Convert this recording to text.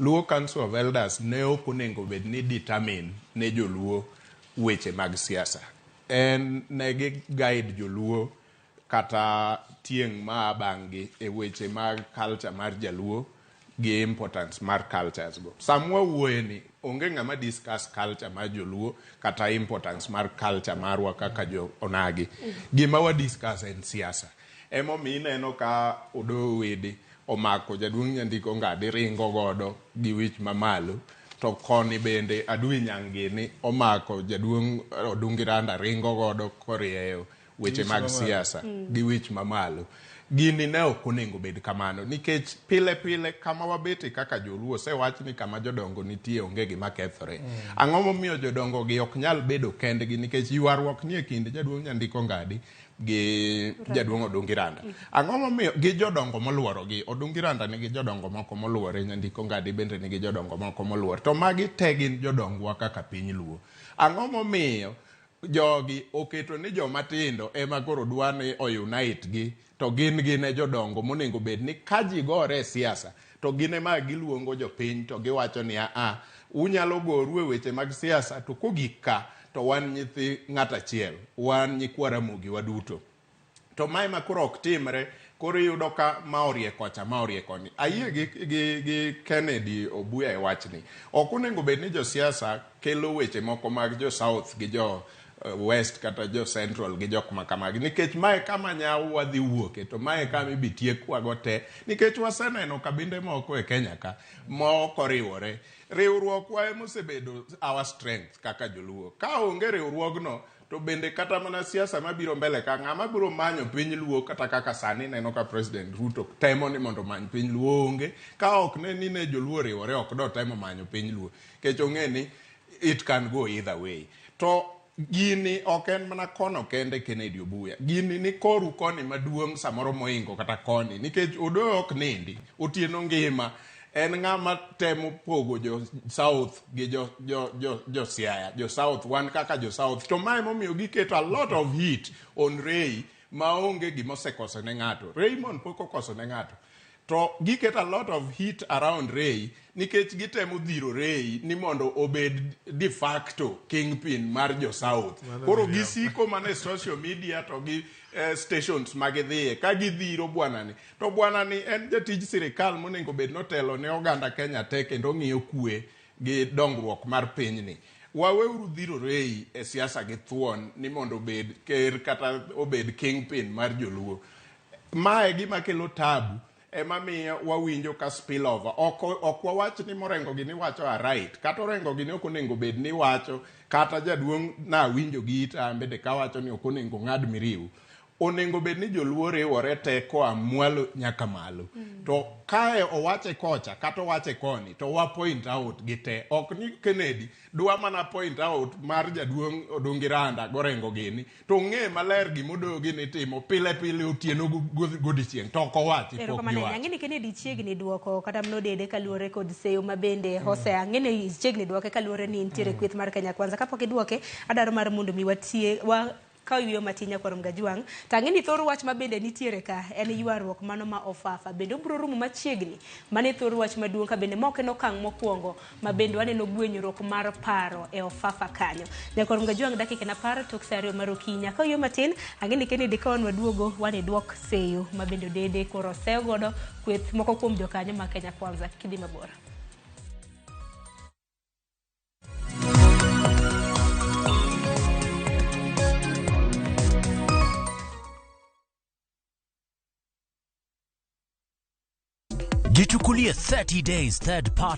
Luo Council of Elders ne ok onego bed ni determine ne joluo weche mag siasa. En ne gi guide joluo kata tieng' maa bang'gi e weche mag culture mar jaluo gi importance mar cultures go. Sama wawuoye ni onge ng'ama discuss culture mar joluo kata importance mar culture marwa kaka jo onagi. Gima wa discuss en siasa. Emomiyo ineno ka Odoyo Wede omako jaduong' Nyandiko Ngadi ringo godo gi wich mamalo to koni bende Adui Nyang' gini omako jaduong' Odungi Randa ringo godo korieyo weche mag siasa gi wich mamalo. Gini ne ok onego bed kamano nikech pile pile kama wabete kaka joluo osewach ni kama jodongo nitie onge gima kethore. Ang'o momiyo jodongo gi ok nyal bedo kendgi nikech ywaruok nie kind jaduong' Nyandiko Ngadi gi jaduong' Odungi Randa. Ang'o momiyo gi jodongo moluorogi Odungi Randa nigi jodongo moko moluore Nyandiko Ngadi bende nigi jodongo moko moluore to magi te gin jodongwa kaka piny luo. Ang'o momiyo jogi oketo ni joma tindo ema koro dwa ni o-unite gi to gin gin e jodongo monego bed ni ka ji gore e siasa to gin ema giluongo jopiny to giwacho ni aa unyalo goru e weche mag siasa to kogik ka to wan nyithi ng'at achiel wan nyikwa Ramogi waduto to mae ma koro ok timre koro iyudo ka ma orie kocha ma orie koni ayie gi Kennedy Obuya e wachni ok onego bed ni josiasa kelo weche moko mag jo South gi jo West kata jo Central gi jok ma kamagi nikech mae kama nyawo wadhi wuoke to mae kama ibi tiekwago te nikech waseneno kabinde moko e Kenya ka ma ok oriwore riwruokwa emosebedo our strength kaka joluo ka onge riwruogno to bende kata mana siasa mabiro mbele ka ng'ama biro manyo piny luo kata kaka sani neno ka President Ruto temo ni mondo omany piny luo onge ka ok ne ni ne joluo oriwore ok do temo manyo piny luo nikech ong'e ni it can go either way to gini ok en mana kono kende Kennedy Obuya gini ni koru koni maduong' samoro moingo kata koni nikech Odoyo ok nindi otieno ngima en ng'ama temo pogo jo South gi jo Siaya jo South wan kaka jo South to mae momiyo giketo a lot of heat on Ray maonge gima osekoso ne ng'ato Raymond pok okoso ne ng'ato to giketo a lot of heat around Ray nikech gitemo dhiro Ray ni mondo obed de facto kingpin mar jo South koro gisiko mana e social media to gi stations ma gidhiye ka gidhiro bwanani to bwanani en jatij sirikal monego bed notelo ne oganda Kenya te kendo ng'iyo kwe gi dongruok mar pinyni waweuru dhiro Ray e siasa gi thuon ni mondo obed ker kata obed kingpin mar joluo mae gima kelo tabu ema miyo wawinjo ka spillover ok wawach ni morengo gi ni wacho a right kata orengo gi ni ok onego bed ni wacho kata jaduong' nawinjo gi ita an bende kawacho ni ok onego ng'ad miriu onego bed ni joluo riwore te koa mwalo nyaka malo to kae owache kocha kata owache koni to wa point out gi te ok ni Kennedy dwa mana point out mar jaduong' Odungi Randa gorengo gini to ng'e maler gimodoyo gini timo pile pile otieno godiechieng' to ok owachi pok Erokamano ahinya. giwacho Ang'e ni Kennedy chiegni duoko kata mana odede kaluwore kod seyo ma bende Hosea. Ang'e ni chiegni duoke kaluwore ni nitiere kweth mar Kenya Kwanza. Kapok iduoke, adwaro mar mondo mi watie wa ka oyueyo matin nyakwar Mgajwang'. To ang'e ni thor wach ma bende nitiere ka en ywaruok mano ma ofafa. Bende obiro rumo machiegni. Mano e thor wach maduong' ka bende ma ok en okang' mokwongo ma bende waneno gwenyruok mar paro e ofafa kanyo. Nyakwar Mgajwang' dakika en 10 tok sa 2 mar okinyi. Ka oyueyo matin, ang'e ni Kennedy ka wan waduogo waniduok seyo ma bende odede koro oseyo godo kweth moko kuom jokanyo ma Kenya Kwanza. Kidhi mabor. Jichukulie 30 days third party